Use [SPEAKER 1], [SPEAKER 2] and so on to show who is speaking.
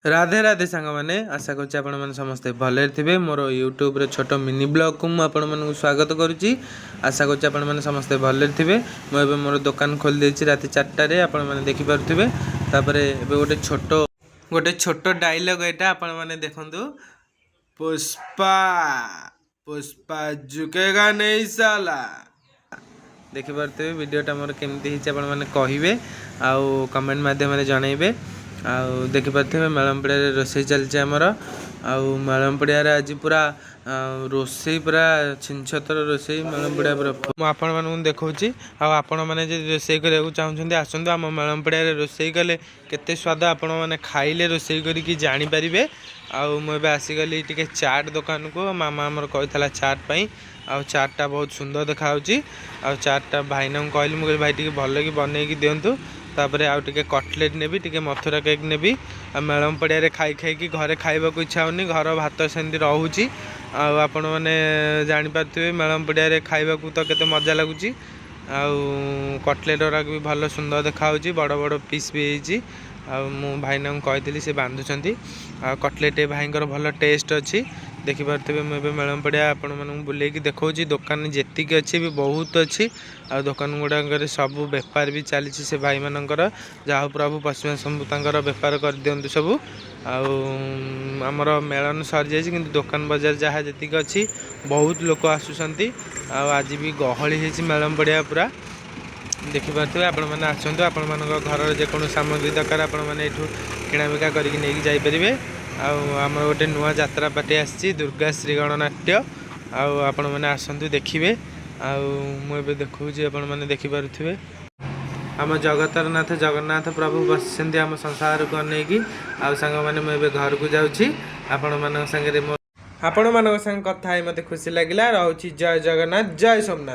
[SPEAKER 1] ରାଧେ ରାଧେ ସାଙ୍ଗମାନେ, ଆଶା କରୁଛି ଆପଣମାନେ ସମସ୍ତେ ଭଲରେ ଥିବେ। ମୋର ୟୁଟ୍ୟୁବ୍ର ଛୋଟ ମିନି ବ୍ଲଗ୍କୁ ମୁଁ ଆପଣମାନଙ୍କୁ ସ୍ୱାଗତ କରୁଛି। ଆଶା କରୁଛି ଆପଣମାନେ ସମସ୍ତେ ଭଲରେ ଥିବେ। ମୁଁ ଏବେ ମୋର ଦୋକାନ ଖୋଲି ଦେଇଛି ରାତି 4ଟାରେ, ଆପଣମାନେ ଦେଖିପାରୁଥିବେ। ତାପରେ ଏବେ ଗୋଟେ ଛୋଟ ଡାଇଲଗ୍ ଏଇଟା, ଆପଣମାନେ ଦେଖନ୍ତୁ। ପୁଷ୍ପା, ପୁଷ୍ପା ଝୁକେଗା ନେଇ ସାଲା। ଦେଖିପାରୁଥିବେ, ଭିଡ଼ିଓଟା ମୋର କେମିତି ହେଇଛି ଆପଣମାନେ କହିବେ ଆଉ କମେଣ୍ଟ ମାଧ୍ୟମରେ ଜଣାଇବେ। ଆଉ ଦେଖିପାରୁଥିବେ, ମେଳନ ପଡ଼ିଆରେ ରୋଷେଇ ଚାଲିଛି ଆମର। ଆଉ ମେଳନ ପଡ଼ିଆରେ ଆଜି ପୁରା ରୋଷେଇ, ପୁରା ଛିନଛତର ରୋଷେଇ ମେଳନ ପଡ଼ିଆ ପୁରା। ମୁଁ ଆପଣମାନଙ୍କୁ ଦେଖାଉଛି। ଆଉ ଆପଣମାନେ ଯଦି ରୋଷେଇ କରିବାକୁ ଚାହୁଁଛନ୍ତି, ଆସନ୍ତୁ। ଆମ ମେଳନ ପଡ଼ିଆରେ ରୋଷେଇ କଲେ କେତେ ସ୍ୱାଦ, ଆପଣମାନେ ଖାଇଲେ ରୋଷେଇ କରିକି ଜାଣିପାରିବେ। ଆଉ ମୁଁ ଏବେ ଆସିଗଲି ଟିକେ ଚାଟ୍ ଦୋକାନକୁ। ମାମା ଆମର କହିଥିଲା ଚାଟ୍ ପାଇଁ। ଆଉ ଚାଟ୍ଟା ବହୁତ ସୁନ୍ଦର ଦେଖାହେଉଛି। ଆଉ ଚାଟ୍ଟା ଭାଇନାଙ୍କୁ କହିଲି, ମୁଁ କହିଲି, "ଭାଇ, ଟିକେ ଭଲକି ବନେଇକି ଦିଅନ୍ତୁ।" ତାପରେ ଆଉ ଟିକେ କଟଲେଟ୍ ନେବି, ଟିକେ ମଥୁରା କେକ୍ ନେବି। ଆଉ ମେଳନ ପଡ଼ିଆରେ ଖାଇ ଖାଇକି ଘରେ ଖାଇବାକୁ ଇଚ୍ଛା ହେଉନି, ଘର ଭାତ ସେମିତି ରହୁଛି। ଆଉ ଆପଣମାନେ ଜାଣିପାରୁଥିବେ, ମେଳନ ପଡ଼ିଆରେ ଖାଇବାକୁ ତ କେତେ ମଜା ଲାଗୁଛି। ଆଉ କଟଲେଟ୍ ଗୁଡ଼ାକ ବି ଭଲ ସୁନ୍ଦର ଦେଖାହେଉଛି, ବଡ଼ ବଡ଼ ପିସ୍ ବି ହେଇଛି। ଆଉ ମୁଁ ଭାଇନାଙ୍କୁ କହିଥିଲି, ସେ ବାନ୍ଧୁଛନ୍ତି। ଆଉ କଟଲେଟ୍ ଭାଇଙ୍କର ଭଲ ଟେଷ୍ଟ ଅଛି। ଦେଖିପାରୁଥିବେ, ମୁଁ ଏବେ ମେଳନ ପଡ଼ିଆ ଆପଣମାନଙ୍କୁ ବୁଲେଇକି ଦେଖାଉଛି। ଦୋକାନ ଯେତିକି ଅଛି ବି ବହୁତ ଅଛି। ଆଉ ଦୋକାନ ଗୁଡ଼ାକରେ ସବୁ ବେପାର ବି ଚାଲିଛି ସେ ଭାଇମାନଙ୍କର। ଯାହା ହଉ, ପ୍ରଭୁ ପଶ୍ଚିମ ସବୁ ତାଙ୍କର ବେପାର କରିଦିଅନ୍ତୁ ସବୁ। ଆଉ ଆମର ମେଳନ ସରିଯାଇଛି, କିନ୍ତୁ ଦୋକାନ ବଜାର ଯାହା ଯେତିକି ଅଛି, ବହୁତ ଲୋକ ଆସୁଛନ୍ତି। ଆଉ ଆଜି ବି ଗହଳି ହେଇଛି ମେଳନ ପଡ଼ିଆ ପୁରା, ଦେଖିପାରୁଥିବେ। ଆପଣମାନେ ଆସନ୍ତୁ, ଆପଣମାନଙ୍କ ଘରର ଯେକୌଣସି ସାମଗ୍ରୀ ଦରକାର, ଆପଣମାନେ ଏଇଠୁ କିଣାବିକା କରିକି ନେଇକି ଯାଇପାରିବେ। ଆଉ ଆମର ଗୋଟେ ନୂଆ ଯାତ୍ରା ପାର୍ଟି ଆସିଛି, ଦୁର୍ଗା ଶ୍ରୀ ଗଣନାଟ୍ୟ। ଆଉ ଆପଣମାନେ ଆସନ୍ତୁ, ଦେଖିବେ। ଆଉ ମୁଁ ଏବେ ଦେଖାଉଛି, ଆପଣମାନେ ଦେଖିପାରୁଥିବେ, ଆମ ଜଗତର ନାଥ ଜଗନ୍ନାଥ ପ୍ରଭୁ ବସିଛନ୍ତି ଆମ ସଂସାରକୁ ଅନେଇକି। ଆଉ ସାଙ୍ଗମାନେ, ମୁଁ ଏବେ ଘରକୁ ଯାଉଛି। ଆପଣମାନଙ୍କ ସାଙ୍ଗରେ ମୋ ଆପଣମାନଙ୍କ ସାଙ୍ଗେ କଥା ହେଇ ମୋତେ ଖୁସି ଲାଗିଲା। ରହୁଛି, ଜୟ ଜଗନ୍ନାଥ, ଜୟ ସୋମନାଥ।